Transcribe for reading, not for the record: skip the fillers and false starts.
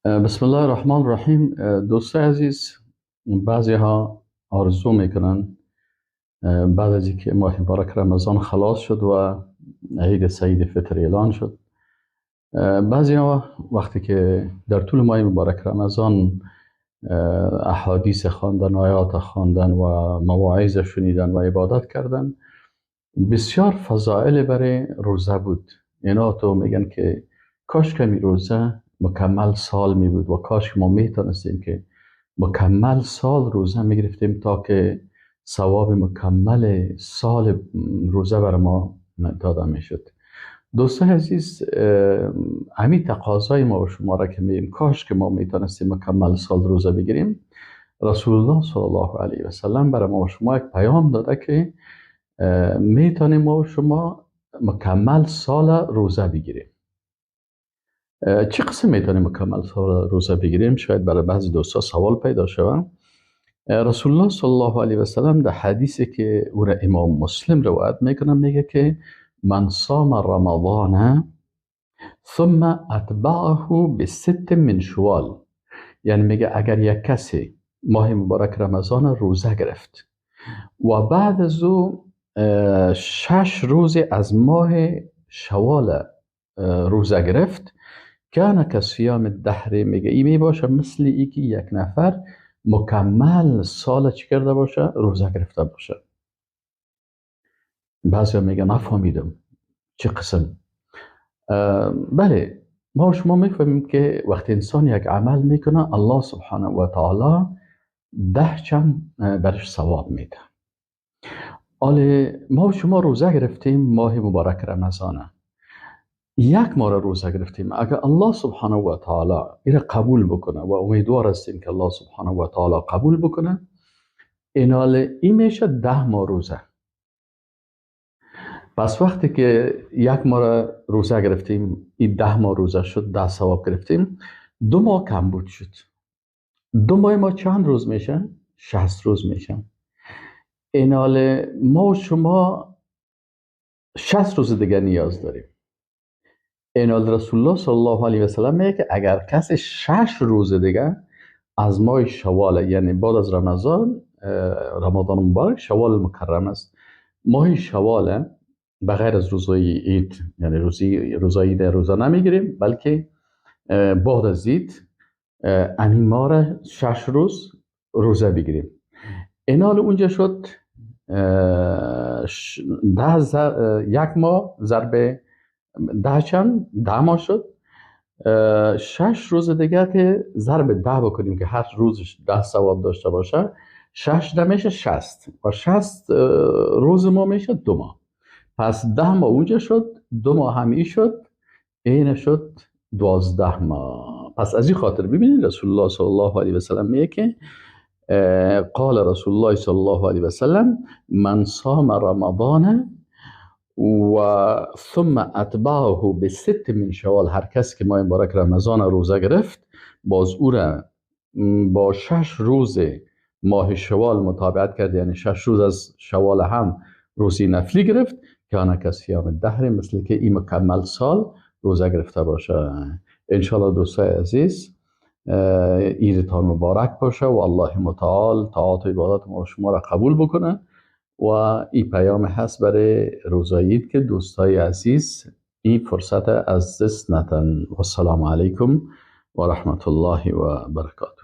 بسم الله الرحمن الرحیم. دوستای عزیز، بعضی ها آرزو میکنن بعد از اینکه ماه مبارک رمضان خلاص شد و عید سعید فطر اعلان شد، بعضی ها وقتی که در طول ماه مبارک رمضان احادیث خواندن، آیات خواندن و مواعظ شنیدن و عبادت کردن، بسیار فضائل برای روزه بود. اینا تو میگن که کاش کمی روزه مکمل سال می بود و کاش ما میتونستیم که مکمل سال روزه میگرفتیم تا که ثواب مکمل سال روزه بر ما داده میشد. دوستان عزیز، همین تقاضای ما و شما را که میگیم کاش که ما میتونستیم مکمل سال روزه بگیریم، رسول الله صلی الله علیه و سلم برای ما و شما یک پیام داده که میتونیم ما و شما مکمل سال روزه بگیریم. چه قسم میتونیم مکمل سال روزه بگیریم؟ شاید برای بعضی دوستا سوال پیدا شود. رسول الله صلی الله علیه و سلم در حدیثی که او را امام مسلم روایت میکنه میگه که من صام رمضان ثم اتبعه بست من شوال، یعنی میگه اگر یک کسی ماه مبارک رمضان روزه گرفت و بعد از او 6 روز از ماه شوال روزه گرفت، کان کصیام الدهر، میگه ای میباشه مثل ای که یک نفر مکمل سال چی کرده باشه؟ روزه گرفته باشه. بعضی میگه نفهمیدم چه قسم. بله، ما شما میفهمیم که وقتی انسان یک عمل میکنه الله سبحانه و تعالی 10 چند برش ثواب میده. حالا ما شما روزه گرفتیم ماه مبارک رمضانه، یک ماه روزه گرفتیم، اگر الله سبحانه و تعالی این قبول بکنه و امیدوار هستیم که الله سبحانه و تعالی قبول بکنه، اینال این میشه 10 ماه روزه. پس وقتی که یک ماه روزه گرفتیم، این 10 ماه روزه شد، 10 ثواب گرفتیم، 2 ماه کم بود شد. 2 ماه ما چند روز میشه؟ 60 روز میشه. اینال ما شما 60 روز دیگه نیاز داریم. اینال رسول الله صلی الله علیه و سلم میگه که اگر کسی 6 روز دیگه از ماه شوال، یعنی بعد از رمضان، رمضان مبارک شوال مکرم است، ماه شوال بغیر از روزای عید، یعنی روزای عید روزه نمیگیریم، بلکه بعد از عید همین ماه را 6 روز روزه بگیریم. اینال اونجا شد 1 ماه ضرب 10 چند 10 ماه شد، 6 روز دیگه که ضرب 10 بکنیم که هر روزش 10 ثواب داشته باشه، 6 ده میشه 60 و 60 روز ما میشه 2 ماه. پس 10 ماه اونجا شد، 2 ماه همی شد، این شد 12 ماه. پس از این خاطر ببینید رسول الله صلی الله علیه و سلم میگه که قال رسول الله صلی الله علیه و سلم من صام رمضان و ثم اتبعه بست من شوال، هر کس که ماه مبارک رمضان روزه گرفت باز او را با 6 روز ماه شوال متابعت کرد، یعنی 6 روز از شوال هم روزی نفلی گرفت، کان کصیام الدهر، مثل که این مکمل سال روزه گرفته باشه. انشالله دوستای عزیز عیدتان مبارک باشه و الله متعال طاعات و عبادات ما شما را قبول بکنه. و این پیام هست برای روزای عید که دوستای عزیز این فرصت از دست ندن. و السلام علیکم و رحمت الله و برکاته.